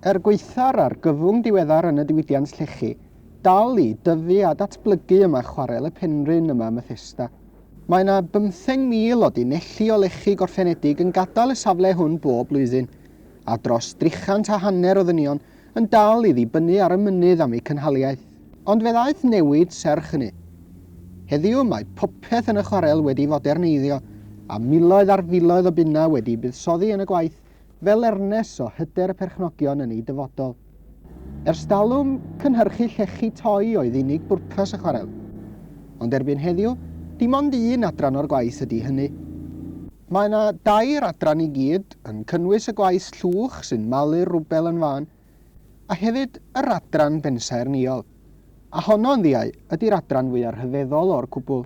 Er gwaetha'r argyfwng diweddar yn y diwydiant llechi, dal i dyfu a datblygu yma Chwarel y Penrhyn yma ym Methesda. Mae yna bymtheng mil o dunelli o lechi gorffenedig yn gadael y safle hwn bob blwyddyn, a dros drichant a hanner o ddynion yn dal i ddibynnu ar y mynydd am eu cynhaliaeth. Ond fe ddaeth newid serch hynny. Heddiw mae popeth yn y chwarel wedi foderneiddio, a miloedd ar filoedd o bunnau wedi buddsoddi yn y gwaith fel ernes o hyder y perchnogion yn eu dyfodol. Ers talwm, cynhyrchu llechi toi oedd unig bwrpas y chwarel. Ond erbyn heddiw, dim ond un adran o'r gwaith ydy hynny. Mae yna dair adran i gyd, yn cynnwys y gwaith llwch sy'n malu'r rwbel yn fân, a hefyd yr adran bensaernïol. A honno, yn ddiau, ydy'r adran fwyaf rhyfeddol o'r cwbl.